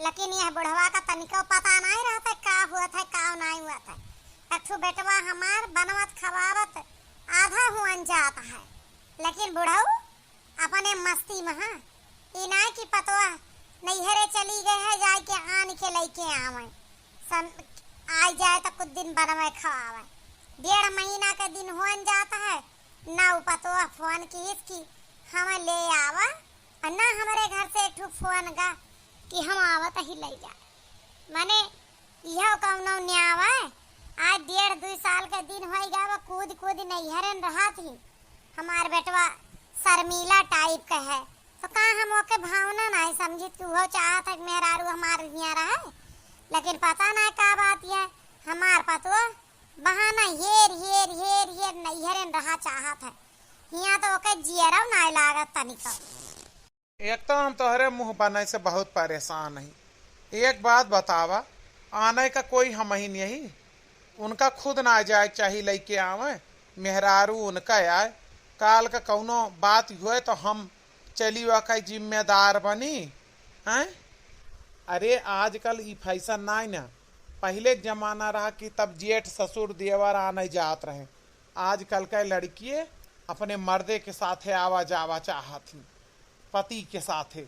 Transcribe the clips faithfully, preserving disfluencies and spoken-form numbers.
लेकिन यह बुढ़वा का तनिको पता नाहीं रहत है, का हुअत है, का नाहीं हुअत है। एक ठो बेटवा हमार बनवत खवावत आधा हुअन जात है, लेकिन बुढ़ऊ अपने मस्ती में, हाँ, ई नाहीं कि पतवा नैहरे चली गए है, जाए के आन के लइके आवे, सम-, आई जाए तो कुछ दिन बनवे खवावे। डेढ़ महीना के दिन हुअन जात है, ना उ पतवा फोन कीस कि हमें ले आवा, और ना हमरे घर से एक ठो फोन गा कि हम आवत ही ले जा। माने, इहो कौनो न्याव है? आज डेढ़ दुई साल के दिन होई गा, वो कूद कूद नैहरन रहत ही। हमार बेटवा शर्मीला टाइप का है, तो का हम ओके भावना नाहीं समझित कि उहो चाहत है कि मेहरारू हमार हियाँ रहे? लेकिन पता नाहीं का बात है, हमार पतवा बहाना हेर, हेर, हेर, हेर नैहरन रहा चाहत है। हियाँ तो ओके जियरौ नाहीं लागत तनिको। एक तो हम तोहरे मुँह बने से बहुत परेशान हई। एक बात बतावा, आने का कोई हमही नहीं, उनका खुद ना जाए के चाही लइके आवे, मेहरारू उनका आए, काल का कौनो बात हुए तो हम चली ओका जिम्मेदार बनी, हैं? अरे आजकल ई फैशन नाई ना, पहिले के जमाना रहा कि तब जेठ ससुर देवर आने जात रहे, आजकल के लड़किए अपने मर्दे के साथे आवा जावा चाहत ही। पति के साथे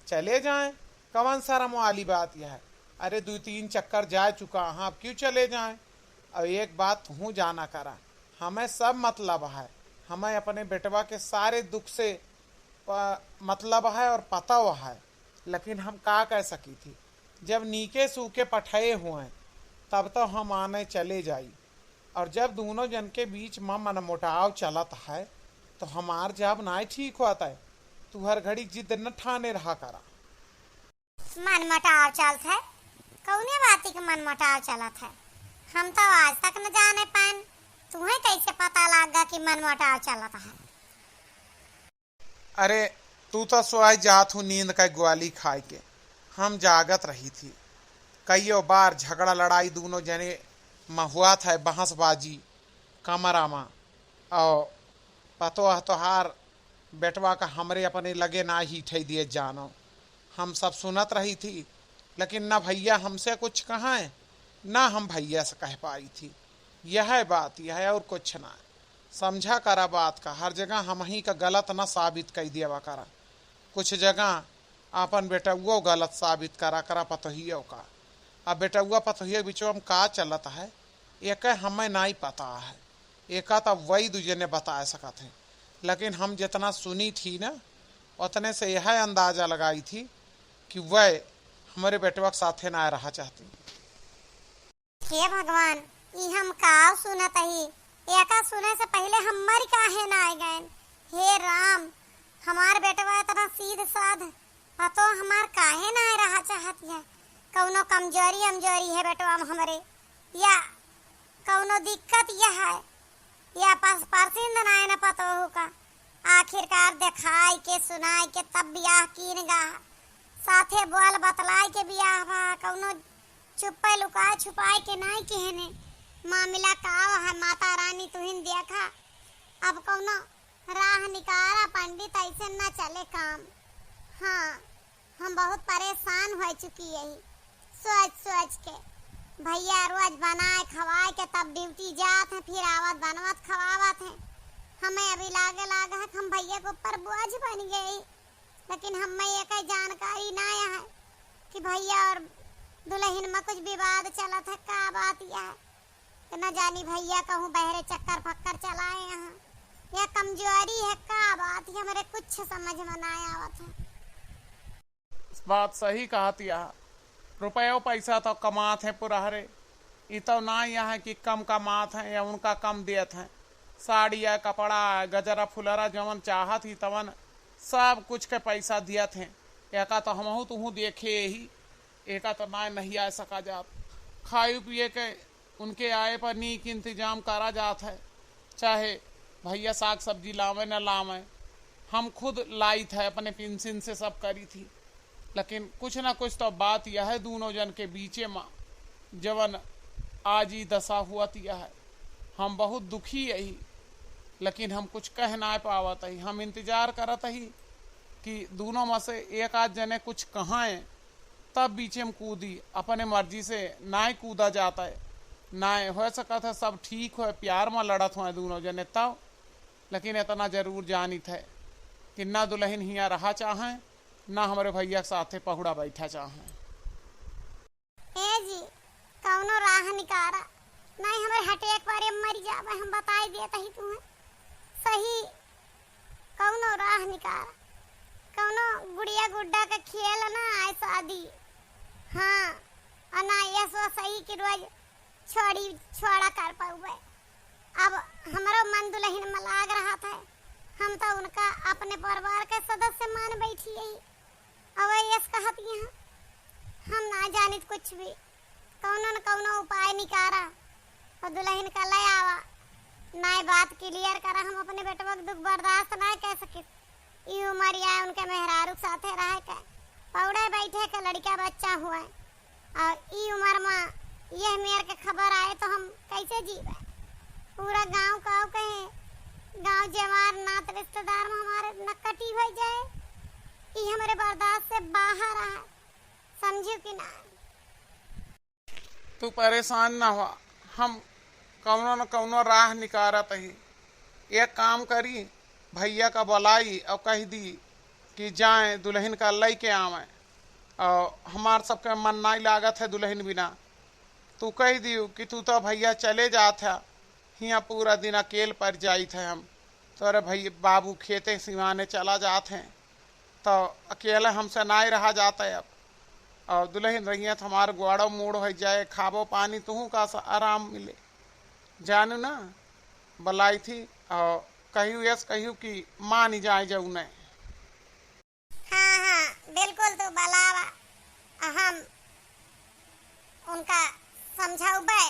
चले जाएं, कवन शर्म वाली बात यह है? अरे, दो तीन चक्कर जा चुका हाँ, अब क्यों चले जाएं? और एक बात तू जाना करा, हमें सब मतलब है, हमें अपने बेटवा के सारे दुख से प-, मतलब है और पता है, लेकिन हम का कह सकी थी, जब नीके सूके पठए हुए तब तो हम आने चले जाई, और जब दोनों जन के बीच में मनमुटाव चलत है, तो हमार जब नाय ठीक होत है, तू हर घड़ी जिद न ठाने रहा करा। मनमुटाव चलत है? कौने बाती के मनमुटाव चलत है? हम तो आज तक न जाने पाएन, तुहें कैसे पता लाग गा कि मनमुटाव चलत है? अरे, तू तो सोई जात हूँ नींद का ग्वाली खाए के, हम जागत रही थी। कईयो बार झगड़ा लड़ाई दोनों जने में हुआ था, बहसबाजी कमरा में, और पतोह तोहार बेटवा का हमरे अपने लगे ना ही ठई दिए जानो। हम सब सुनत रही थी, लेकिन न भैया हमसे कुछ कहें, न हम भैया से कह पाई थी। यह बात, यह और कुछ ना। समझा करा बात का, हर जगह हमही का गलत न साबित कई देवा करा। कुछ जगह आपन बेटउओ गलत साबित करा करा पतोहियो का। अब बेटउआ पतोहियो के बिचवा में का चलत है, एके हमें नाई पता है। एका तब वही दू जने बताए सकत हैं, लेकिन हम जितना सुनी थी ना, उतने से यह अंदाजा लगाई थी कि वह हमरे बेटवा के साथे ना रहा चाहती। हे भगवान, ई हम काव सुनत ही? एका सुने से पहिले हम मरि काहे ना आए गएन? हे राम, हमार बेटवा इतना सीध साध पतोह हमार काहे ना रहा चाहत है? कौनो कमजोरी अमजोरी है बेटवा में हमरे, या कौनो दिक्कत यह है, या पस-, पसंद ना है ना पतोह का? आखिरकार देखाई के सुनाई के तब बियाह कीन गा, साथे बोल बतलाई के बियाह बा, कौनो चुप्पे लुकाए छुपाए के नाई केहने। मामिला का है, माता रानी तुहिन देखा, अब कौनो राह निकारा पंडित, ऐसे ना चले काम। हाँ, हम बहुत परेशान हो चुकी यही सोच सोच के। भैया रोज बनाए खवाए के तब ड्यूटी जात हैं, फिर आवत बनवत खवावत हैं। हमें अभी लागे लागा है कि हम भैया के ऊपर बोझ बन गई, लेकिन हमें ये कई जानकारी ना है कि भैया और दुल्हन में कुछ विवाद चलत है, का बात यह है। तो न जानी भैया कहूँ बहरे चक्कर फक्कर चलाए हैं, या कमजोरी है, का बात है, हमरे कुछ समझ में ना आवत है। बात सही कहत यह, रुपयो पैसा तो कमात हैं पुरहरे, ई तो ना यहाँ कि कम कमात हैं या उनका कम देत हैं। साड़ी है, कपड़ा है, गजरा फुलरा जवन चाहत ही तवन सब कुछ के पैसा दियत हैं। एका तो हमहू तुहू देखे ही, एका तो ना नहीं आ सका जात। खाए पिए के उनके आए पर नीक इंतजाम करा जात है, चाहे भैया साग सब्जी लावे न लावे, हम खुद लाइत है, अपने पेंशन से सब करी थी। लेकिन कुछ ना कुछ तो बात यह है दोनों जन के बीचे में, जवन आज ई दशा हुअत यह है। हम बहुत दुखी यही, लेकिन हम कुछ कह ना पावत ही। हम इंतजार करत ही कि दोनों में से एक आध जने कुछ कहें, तब बीचे में कूदी, अपने मर्जी से नाय कूदा जात है। नाय हो सकत है सब ठीक होय, प्यार में लड़त होय दूनों जने तब, लेकिन इतना जरूर जानित है कि ना दुलहिन हियाँ रहा चाहे, ना हमरे भइया के साथे पहुड़ा बैठा चाहे। ए जी, कौनो राह निकारा, नाहीं हमरे हटेक पर मरी जाबे, हम बताई देत ही तुम्हें सही। कौनो राह निकारा, कौनो गुड़िया गुड्डा के खेल ना आए शादी। हाँ, और ना ये सो सही कि रोज छोड़ी छोड़ा कर पाउबे। अब हमरो मन दुलहिन में लाग रहत है, हम तो उनका अपने परिवार के सदस्य मान बैठी ही। अब यस कहत यहाँ, हम ना जानित कुछ भी, कौनो न कौनो उपाय निकारा और दुलहिन का ले आवा, नाय बात clear करा। हम अपने बेटवा के दुख बर्दाश्त ना कर सकित। ई उमरिया उनके मेहरारू के साथे रहे के, पौड़े बैठे के लड़का बच्चा हुए, और ई उमर में यह मेर के खबर आए तो हम कैसे जीवे? पूरा गांव का कहे, गांव जवार नात रिश्तेदार में हमारे नकटी हो जाए, ई हमरे बर्दाश्त से बाहर है, समझू कि ना? तू परेशान ना हुआ, हम कौनो न कौनो राह निकारत ही। एक काम करी, भइया का बुलाई और कह दी कि जाए दुलहिन का लइके आवे, और हमार सबके मन नाई लागत है दुलहिन बिना। तू कह दियो कि तू तो भइया चले जात है, हियाँ पूरा दिन अकेल पर जाइत है हम, तोरे भइया बाबू खेते सिवाने चला जात हैं। तो अकेले हमसे नाई रहा जाता है अब। और दुलहिन रहिए तो हमार गोड़ो मूड़ हो जाए, खाबो पानी तुहू का स-, आराम मिले। जानू ना, बुलाई थी और कहियो यस कहियो कि मानी जाए जाऊ नहीं। हाँ, हाँ, बिल्कुल तू बुलावा, हम उनका समझाउबे,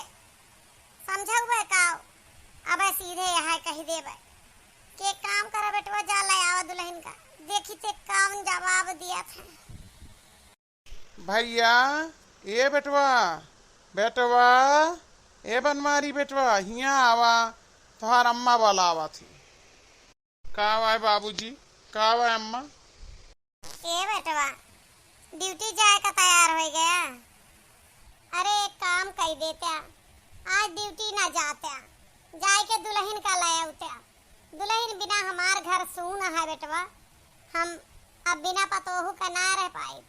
समझाउबे का, अबे सीधे यहाँ कह देबे कि एक काम करा बेटवा, जा ले आवा दुलहिन का, देखी ते कौन जवाब दिया था। भइया, ए बेटवा, बेटवा, ए बनमारी बेटवा, हियाँ आवा, तोहार अम्मा बुलावा थी। का हुआ है बाबूजी, का हुआ है अम्मा? ए बेटवा, duty जाए का तैयार हो गया? अरे एक काम कई देत्या, आज duty ना जात्या, जाए के दुलहिन का ले आउत्या। दुलहिन बिना हमार घर सून है बेटवा, हम अब बिना पतोहू का ना रह पाई।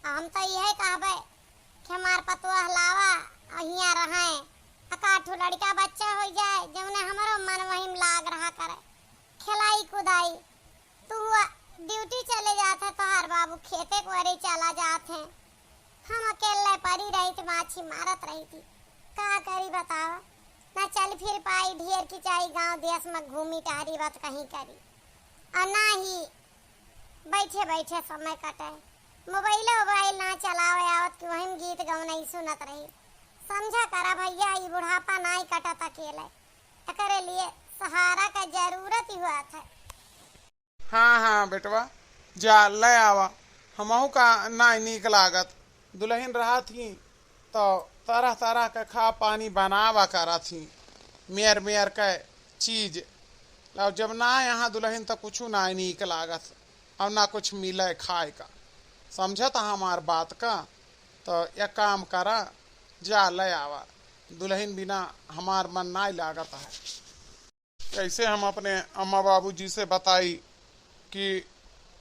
हम तो यह कहबे कि हमार पतोह लावा, हियाँ रहे, एकाध ठो लड़का बच्चा हो जाए, जौने हमरो मन वही में लाग रहा करे, खेलाई कुदाई। तू हुआ duty चले जात है, तोहार बाबू खेते कोरे चला जात है, हम अकेले परी रही थी, माछी मारत रही थी। का करी बतावा, ना चल फिर पाई, ढेर की चाही गाँव देश में घूमी टहरी, बात कहीं करी, और ना ही बैठे बैठे समय कटे। मोबाइल वोबाइल ना चलावे आवत कि वही में गीत गौनई सुनत रही। समझा करा भइया, ई बुढ़ापा नाई कटत अकेले, एकरे लिए सहारा का जरूरत ही हुआ था। हाँ, हाँ बेटवा, जा ले आवा, हमहू का नाई नीक लागत। दुलहिन रहत ही तो तरह तरह के खा पानी बनावा करत ही, मेर मेर के चीज। अब जब ना यहाँ दुलहिन तो कुछ नाई नीक लागत, और ना कुछ मिले खाए का। समझत हमार बात का, तो एक काम करा, जा ले आवा, दुलहिन बिना हमार मन नाई लागत है। कैसे हम अपने अम्मा बाबूजी से बताई कि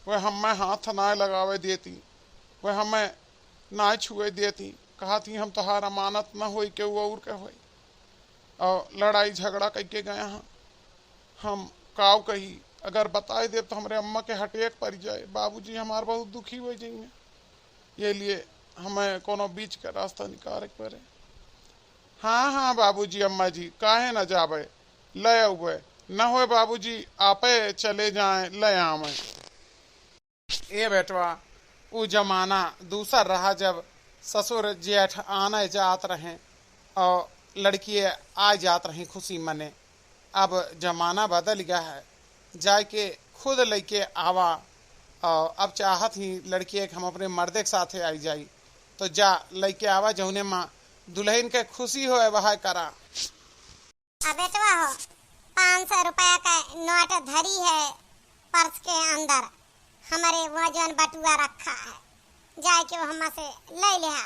वह हमें हाथ ना लगावे देती, वह हमें ना छुए देती, कहत ही हम तोहार अमानत न होई, केहू और के होई, और लड़ाई झगड़ा करके गया हाँ। हम काव कही, अगर बताए देब तो हमरे अम्मा के हटेक पड़ जाए, बाबूजी हमार बहुत दुखी हो जाइए। ये लिए हमें कोनो बीच का रास्ता निकाले के पड़े। हाँ, हाँ बाबूजी, अम्मा जी, काहे न जाबे, ले अउबे। न होए बाबूजी, आपे चले जाए, ले आवे। ए बेटवा, उ जमाना दूसर रहा, जब ससुर जेठ आने जात रहे और लड़किए आ जात रही खुशी मने। अब जमाना बदल गया है, जाए के खुद लेके आवा। और अब चाहत ही लड़किए के हम अपने मर्दे के साथे आई जाई, तो जा लेके आवा, जौने माँ दुलहिन के खुशी होए वह करा। अब बेटवा हो, पाँच सौ रुपया का नोट धरी है पर्स के अंदर, हमरे वह जौन बटुआ रखा है, जाए के वो हम्मा से ले लेहा।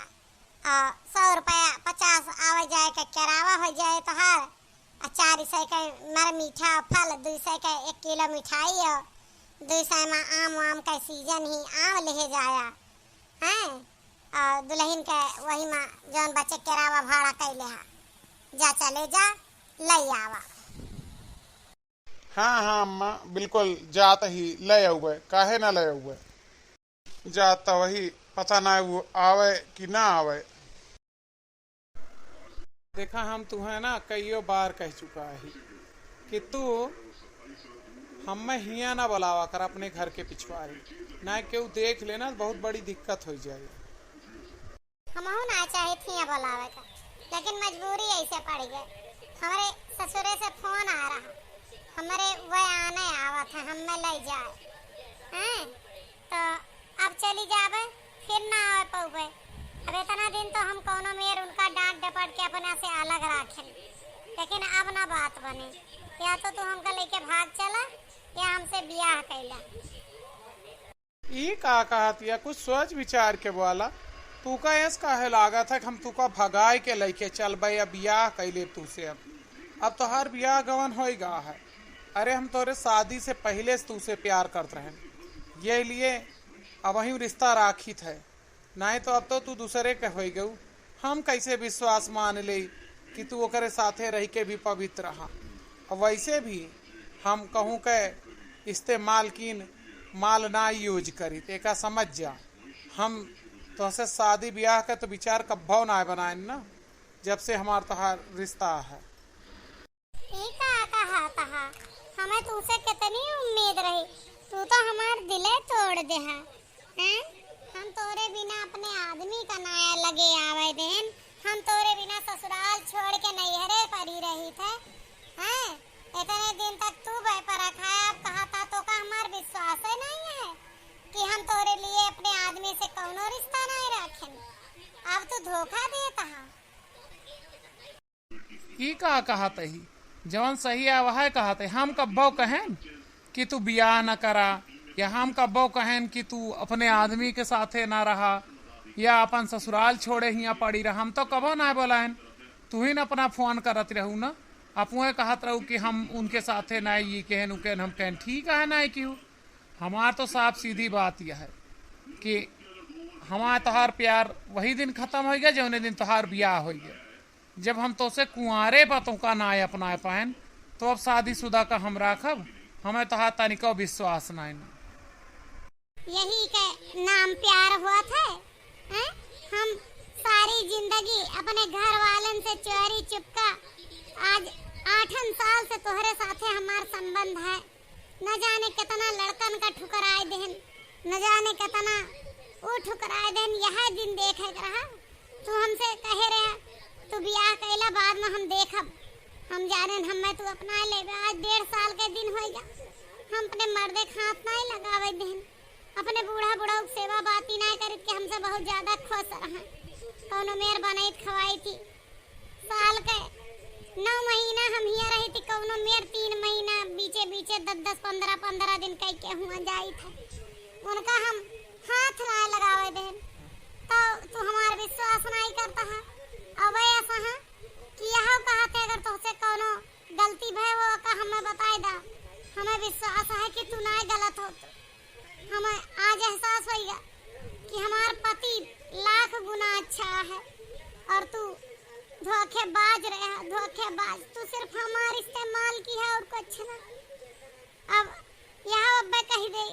आ, सौ रुपया पचास आवे जाए के किरावा हो जाए तोहार, आ चार सौ के मर मीठा फल, दू सौ के एक किलो मिठाई, और दू सौ में आम वाम के सीजन ही आम लेहे जाया, हैं? और दुल्हन के वही में जौन बचे किरावा भाड़ा कैले हा, जा चले जा, ले आवा। हाँ, हाँ, अम्मा, बिल्कुल जात ही ले अउबे, काहे ना ले अउबे? जात त वही, पता ना वो आवे कि ना आवे। देखा, हम तुहें ना कइयो बार कह चुका ही कि तू हमें हियाँ ना बुलावा कर अपने घर के पिछवारी, ना केहू देख लेना, बहुत बड़ी दिक्कत हो जाए। हमहू ना चाहत हियाँ बोलावे का, लेकिन मजबूरी ऐसे पड़ गए। हमरे ससुरे से फोन आ रहा, हमरे वह आने आवत है, हमें ले जाए। हैं? तो अब चली जाबे, फिर ना आवे पउबे। अब इतना दिन तो हम कौनो मेर उनका डांट डपट के अपना से अलग राखेन, लेकिन अब ना बात बने। या तो तू हमका लेके भाग चला, या हमसे बियाह कैला। ई का कहत या? कुछ सोच विचार के बोला। तूका ऐस काहे लागत है कि हम तूका भगाए के लइके चलबे या बियाह कइ लेब तूसे? अब, अब तोहार बियाह गवन होई गा है। अरे, हम तोरे शादी से पहिले से तूसे प्यार करत रहेन, ये लिए अबहिं रिश्ता राखित है। नाहीं तो अब तो तू दूसरे के होई गऊ। हम कैसे विश्वास मान ले कि तू ओकरे साथे रह के भी पवित्र रहा? और वैसे भी हम कहूँ के इस्तेमाल कीन माल ना यूज करी, तो एका समझ जा। हम तोहसे शादी ब्याह के तो विचार कब्बो ना बनाएन ना, जब से हमार तोहार रिश्ता है। ई का कहत हा? हमें तूसे कितनी उम्मीद रही, तू तो हमार दिले तोड़ देहा। हैं? हम तोरे बिना अपने आदमी का नाया लगे आवे देन, हम तोरे बिना ससुराल छोड़ के नैहरे परी रही थे। हैं? इतने दिन तक तू बेपर रखा है, अब कहा था तो का हमार विश्वास है नहीं है कि हम तोरे लिए अपने आदमी से कौनो रिश्ता नहीं रखें? अब तू धोखा देता हा। ई का कहत ही? जवन सही है वह कहत है। हम कब्बो कहेन कि तू बियाह न करा, या हम कब्बो कहेन कि तू अपने आदमी के साथे ना रहा, या अपन ससुराल छोड़े हियाँ पड़ी रहा, हम तो कबो ना बोलाएन। तू ही न अपना फोन करत रहू ना, अपुए कहत रहू कि हम उनके साथे ना, ई कहेन, उ कहेन, हम कहेन, ठीक है ना, क्यों? हमार तो साफ सीधी बात यह है कि हमार तोहार प्यार वही दिन खत्म होइगा, जौने दिन तोहार बियाह होइगा। जब हम तोसे कुंवारे पा तोहका नाय अपनाए पाएन, तो अब शादीशुदा का हम राखब? हमें तोहार तनिको विश्वास नाय ना। यही के नाम प्यार होत है, हैं? हम सारी जिंदगी अपने घर वालन से चोरी चुपका, आज आठन साल से तोहरे साथे हमार संबंध है। न जाने कितना लड़कन का ठुकराए देहन, न जाने कितना ऊ ठुकराए देहन। यह दिन देखे के रहा, तू हमसे कहे रहे, तू बियाह कैला बाद में हम देखब, हम जाने हमें तू अपना लेबे। आज डेढ़ साल के दिन होइगा, हम अपने मर्दे के हाथ नहीं लगावे देहन, अपने बूढ़ा बूढ़ा के सेवा बाती नहीं करित के हमसे बहुत ज्यादा खुश रहा, कौनो मेर बनाई खवाई थी। साल के नौ महीना हम हियाँ रही थी, कौनो मेर तीन महीना बीचे बीचे दस दस पन्द्रह पन्द्रह दिन कई के हुआ जाई था। उनका हम हाथ ना लगावे देन, तो तू हमार विश्वास नहीं करता है। अब ऐसा है कि यह कहा थे, अगर तुझसे कौनो गलती भय हो का हमें बताए दा, हमें विश्वास है कि तू ना गलत हो। हमें आज एहसास होइगा कि हमार पति लाख गुना अच्छा है और तू धोखेबाज रहे, धोखेबाज। तू सिर्फ हमार इस्तेमाल की है और कुछ ना। अब यह अब्बे कह दे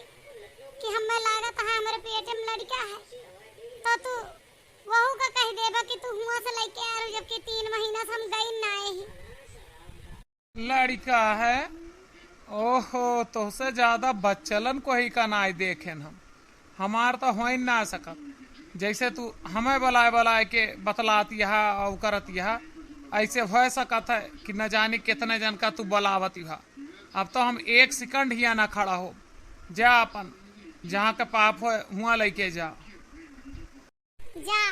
कि हमें लागत है हमारे पेट में लड़का है, तो तू वहू का कह देबा कि तू हुआ से लेके आ रही, जबकि तीन महीना से हम गई ना ही। लड़का है? ओहो, तोहसे ज्यादा बच्चलन कोई का नाय देखेन हम। हमार तो होइन ना सकत। जैसे तू हमें बुलाए बुलाए के बतलात यहा और करत यहा, ऐसे हो सकत है कि न जानी कितने जन का तू बुलावत यहा। अब तो हम एक सेकंड हिया ना खड़ा हो। जा अपन, जहाँ का पाप हो, हुआ लेके जा। जा,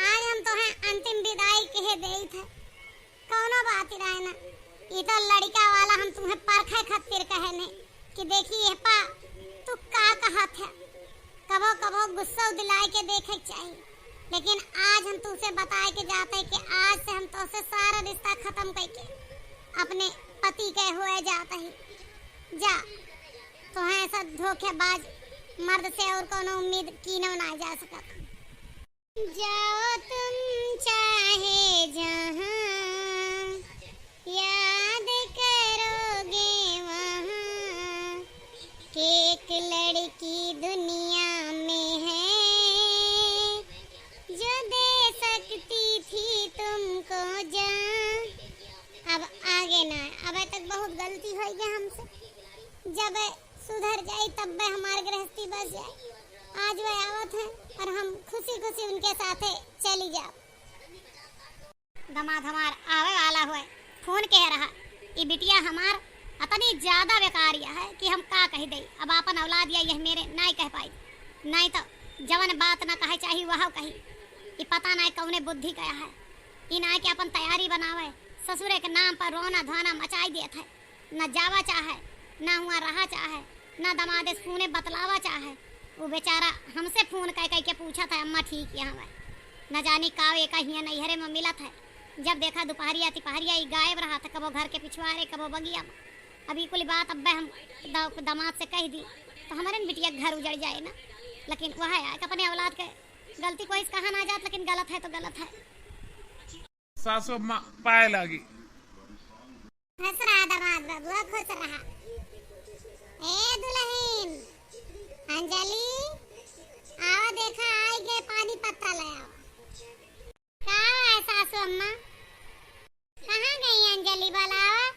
आज हम तोहे अंतिम विदाई कहे देइत है। कौनो बात रहे ना, ई तो लड़का वाला हम तुम्हें परखे खातिर कहे ने कि देखी ये पा तू का कहत है। कबो कबो गुस्सा दिलाए के देखे के चाही, लेकिन आज हम तुमसे बताए के जाते हैं कि आज से हम तुमसे सारा रिश्ता खत्म करके अपने पति के हुए जाते हैं। जा, तो है ऐसा धोखेबाज मर्द से और कोनो उम्मीद कीनो ना जा सकत। जाओ तुम चाहे जहाँ, याद करोगे वहाँ, कि एक लड़की दुनिया में है, जो दे सकती थी तुमको जान। अब आगे ना, अब तक बहुत गलती होइगा हमसे। जब सुधर जाई, तब हमार गृहस्थी बस जाई। आज वह आवत है और हम खुशी खुशी उनके साथे चली जाब। दमाद हमार आवे वाला हुए, फोन कह रहा, ई बिटिया हमार अतनी ज्यादा बेकार यह है कि हम का कह दे। अब आपन औलाद या यह मेरे नाई कह पाई, नाई तो जवन बात ना कहे चाही वह कही। ई पता नाई कौने बुद्धि गया है, ई नाई के अपन तैयारी बनावे, ससुरे के नाम पर रोना धोना मचाई देत है। न जावा चाहे, न हुआ रहा चाहे, न दमाद से फोने बतलावा चाहे। वो बेचारा हमसे फोन कह कह के पूछत है, "अम्मा ठीक यहाँ है?" न जानी का एका हियाँ नैहरे में मिलत है। जब देखा दोपहरिया तिपहरिया ही गायब रहा था, कबो घर के पिछुआरे, कबो बगिया में। अब ई कुल बात अब्बे हम द-, दमाद से कह दी तो हमारे न बिटिया के घर उजड़ जाए ना। लेकिन वह है कि अपने औलाद के गलती कोई से कहा ना जात, लेकिन गलत है तो गलत है। सासू अम्मा पाए लागी। खुश रहा दमाद बबुआ, खुश रहा। ए दुल्हन, अंजलि, आवा देखा, आई गए, पानी पत्ता ले आवा। का है सासू अम्मा? कहाँ गई अंजलि? बुलावा,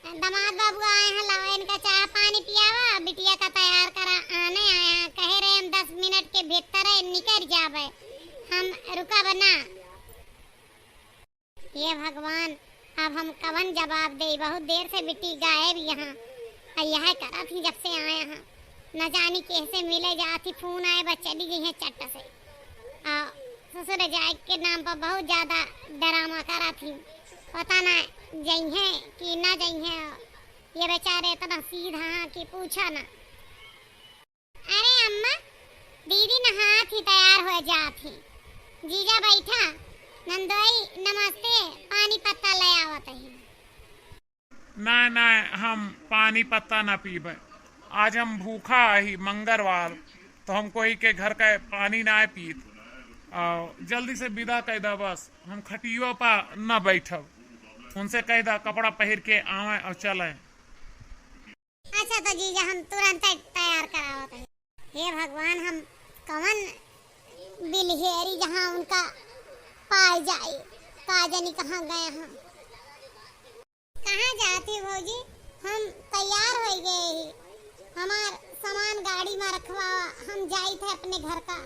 दमाद बबुआ आए हैं, लावा इनका चाय पानी पियावा, बिटिया का तैयार करा, आने आया, कहे रहे हम दस मिनट के भीतर निकल जावे, हम रुकब ना। हे भगवान, अब हम कवन जवाब देई? बहुत देर से बिटी गायब यहाँ, आ यह करत ही जब से आया हाँ। न जानी कैसे मिले जात ही, फोन आए बस चली गई है चट्ट से। आ ससुर जाए के नाम पर बहुत ज्यादा ड्रामा करत ही, पता ना जइहे कि ना जइहे। ये बेचारे इतना सीधा हाँ कि पूछा ना। अरे अम्मा, दीदी नहात ही तैयार हो जात ही। जीजा बैठा, नंदोई नमस्ते, पानी पत्ता ले आवत ही। नाय, नाय, हम पानी पत्ता ना पीबे। आज हम भूखा ही, मंगलवार, तो हम कोई के घर का पानी ना पीत। आ, जल्दी से विदा कर दा बस, हम खटियो पा ना बैठब। उनसे कह दा कपड़ा पहिर के आवे और चले। अच्छा तो जीजा, हम तुरंत तैयार करावत हई। हे भगवान, हम कवन बिलहेरी जहाँ उनका पाए जाए, का जानी कहाँ गए हैं। कहाँ जाती भौजी? हम तैयार हो गए ही, हमार सामान गाड़ी में रखवावा, हम जाई थे अपने घर का।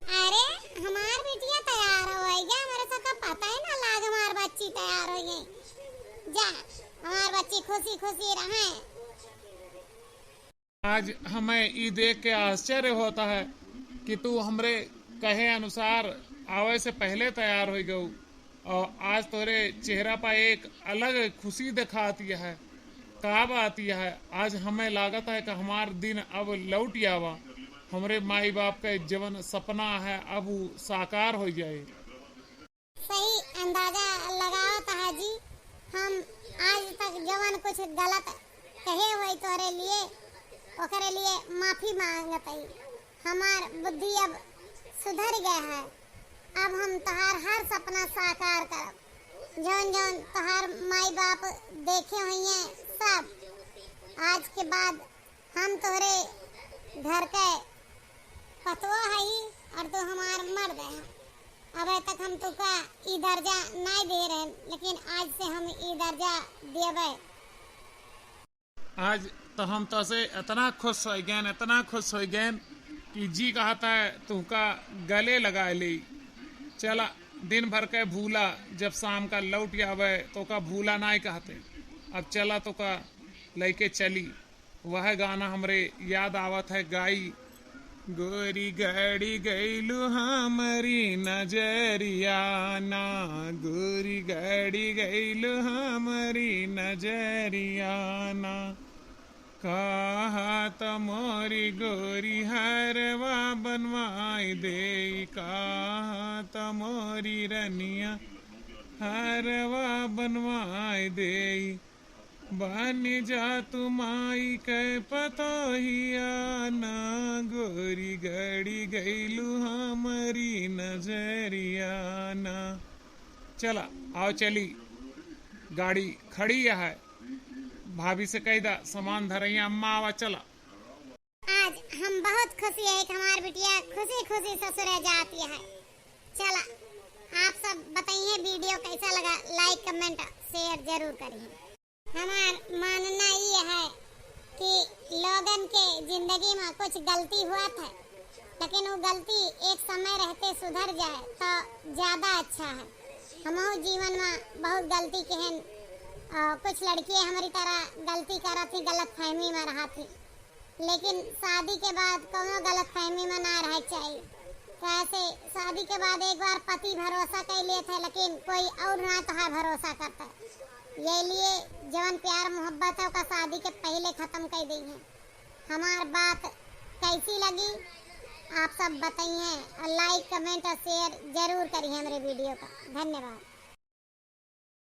अरे, हमार बिटिया तैयार हो गई, हमरे सबका पता ही ना लाग, हमार बच्ची तैयार हो गई। जा, हमार बच्ची खुशी खुशी रहे। आज हमें ई देख के आश्चर्य होता है कि तू हमरे कहे अनुसार आवे से पहले तैयार हो गऊ और आज तोरे चेहरा पर एक अलग खुशी दिखाती है। का बात यह है, आज हमें लागत है कि हमार दिन अब लौट आवा, हमरे माई बाप के जवन सपना है अब उ साकार हो जाए। सही अंदाजा लगावत है जी, हम आज तक जवन कुछ गलत कहे होई तोरे लिए, ओकरे लिए माफी मांगत हई। हमार बुद्धि अब सुधर गया है, अब हम तोहार हर सपना साकार करब। जौन जौन तोहार माई बाप देखे होइए सब, आज के बाद हम तोहरे घर के पतोह हई और तू हमार मर्द है। अब तक हम तुका ई दर्जा नाय दे रहे, लेकिन आज से हम ई दर्जा देबे। आज तो हम तोसे इतना खुश हो गए, इतना खुश हो गए कि जी कहता है तुका गले लगा ले। चला, दिन भर के भूला, जब शाम का लौट आवे तो का भूला नाय कहते। अब चला तुका लेके चली। वह गाना हमरे याद आवत है, गाई। गोरी गड़ी गईलू हमरी नजरिया ना, गोरी गड़ी गईलू हमरी नजरिया ना। कहा त मोरी गोरी हरवा बनवाई देई, कहा त मोरी रनिया हरवा बनवाई देई। बन जा तू माई के पतोहिया ना, गोरी गड़ी गईलू हमरी नजरिया ना। चला, आओ चली, गाड़ी खड़ी है, भाभी से कह दा सामान धरैया, अम्मा आवा, चला। आज हम बहुत खुशी है कि हमार बिटिया खुशी खुशी ससुरे जाती है। चला, आप सब बताइए वीडियो कैसा लगा, लाइक कमेंट शेयर जरूर करिए। हमार मानना ये है कि लोगन के जिंदगी में कुछ गलती हुआ था, लेकिन वो गलती एक समय रहते सुधर जाए तो ज्यादा अच्छा है। हमहू जीवन में बहुत गलती केहन, और कुछ लड़कियां हमारी तरह गलती करत ही, गलत फहमी में रहत ही, लेकिन शादी के बाद कौनो गलत फहमी में ना रहे के चाहिए। कैसे शादी के बाद एक बार पति भरोसा कर लिए थे, लेकिन कोई और ना तोहार भरोसा करता है। ये लिए जवन प्यार मोहब्बत है, ओका शादी के पहले खत्म कर दी है। हमार बात कैसी लगी, आप सब बताइए और लाइक कमेंट और शेयर जरूर करिए हमारे वीडियो का। धन्यवाद।